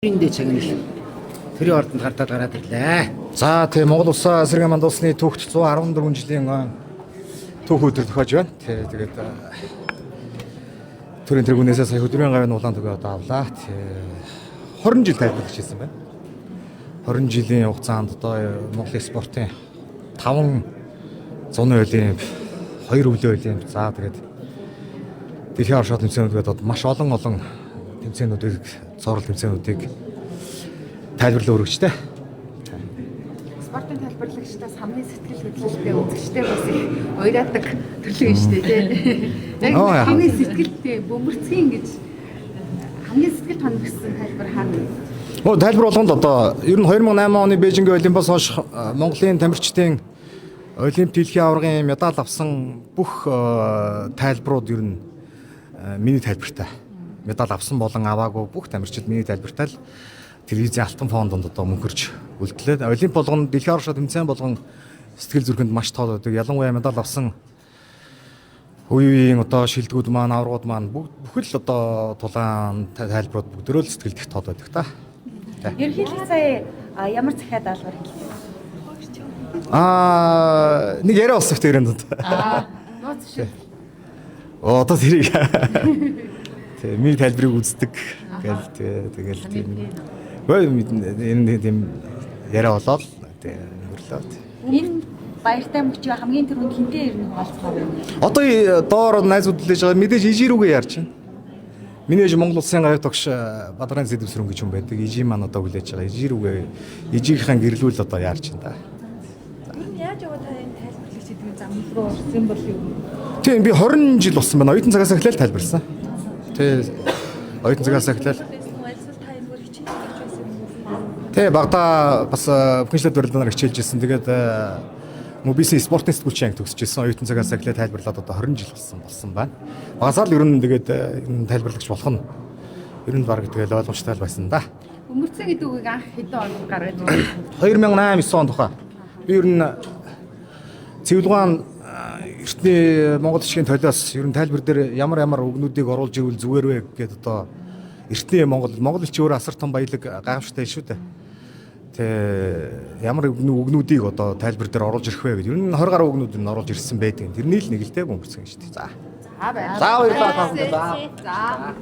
Төрийн чагнал төрийн ордонд гартаад гараад ирлээ. За тий, Монгол улсаа эсрэг манд улсны түүхт 114 жилийн түүх өдөр тохиож байна. Тий, тэгээд төрийн тэргүүнээсээ сая хөдөлмөрийн гавийн улаан төгөө одоо авлаа. Тий, 20 жил тайлбарлагч хийсэн байна. 20 жилийн хугацаанд одоо Монголын спортын 5 зуны олимп, 2 өвлийн олимп. За, тэгээд дэлхийн оршоо тэмцээнүүд одоо маш олон олон тэмцээнүүдийг, цуврал тэмцээнүүдийг тайлбарлан өргөжтэй. Спортын тайлбарлагчдаас хамгийн сэтгэл хөдлөлтэй, үзэгчтэй бас их уйраадаг төрлөө юм шүү дээ, тий. Яг Оо, яа. хамгийн сэтгэлтэй бөмбөрцгийн гэж хамгийн сэтгэл хоногсон тайлбар хаана вэ? Оо, тайлбар болгонд одоо ер нь 2008 оны Бээжингийн Олимпиас хойш Монголын тамирчдын Олимп дэлхийн аваргын медаль авсан бүх тайлбарууд ер нь миний тайлбартай. Медаль авсан болон аваагүй бүх тамирчид миний тайлбартай л телевизийн алтан фондонд одоо мөнхөрч үлдлээ. Олимп болгон, дэлхийн аварга тэмцээн болгон сэтгэл зүрхэнд маш тоо байдаг. Ялангуяа медаль авсан үе үеийн одоо шилдэгүүд маань, аваргууд маань бүхэл одоо тулаан тайлбарууд бүгдөө л сэтгэлд их тод байдаг та. Ерөнхийлөгч сая ямар захиа даалгавар хэлээ? Нэг яриа болсон их тэрэн дунд. Нууц шиг. Оо, одоо тэрийг. Тэ, миний тайлбарыг үздэг гэл тэгэл тийм. Ой, энэ тийм яриа болоод тэ өнгөрлөө. Энэ баяртай мөчөө хамгийн түрүүнд хинтээ ирнэ хуваалцах вэ? Одоо доор найзууд лээж байгаа, мэдээж ижи рүүгээ ярьж байна. Миний ээж Монгол улсын гавь тогш Бадран Зэдвсрэн гэж хүн байдаг. Ижи маань одоо хүлээж байгаа. Ижи рүүгээ ижийнхээ гэрлүүл одоо яарч байна да. Ер нь яаж яваа та энэ тайлбарлагч гэдэг зам руу орсон бол юу? Тийм, би 20 жил болсон байна. Оюутан цагаас эхлээл тайлбарласан. Тий. Оюутан цагаас эхлээл. Альсвал та энэгээр хичээлж байсан юм уу? Тий, багада бас бүхэншлээд барилдаанаар хичээлж ирсэн. Тэгээд мобисын спортын сэтгүүлчийн анги төгсөж ирсэн. Оюутан цагаас эхлээд тайлбарлаад одоо 20 жил болсон байна. Багасаа л ер нь тэгээд энэ тайлбарлагч болох нь ер нь баг тэгэл ойлгомжтой л байсан да. Бөмбөрцөн гэдэг үгийг анх хэдэн онд гаргаж ирсэн? 2008 9 он тухай. Би ер нь Цэвлэган эртний Монгол ичгийн толиос ер нь тайлбар дээр ямар ямар үгнүүдийг оруулж ивэл зүгээр вэ гэдээ одоо эртний Монгол элч өөр асар том баялаг гайхамшигтай шүү дээ. Тэ, ямар үгнүүдийг одоо тайлбар дээр оруулж ирэх вэ гэдэг. Ер нь 20 гаруй үгнүүд нь оруулж ирсэн байдаг. Тэрний л нэг л дээ бөмбөрцөн шүү дээ. За. За, баярлалаа. За, баярлалаа та бүхэнд. За. За.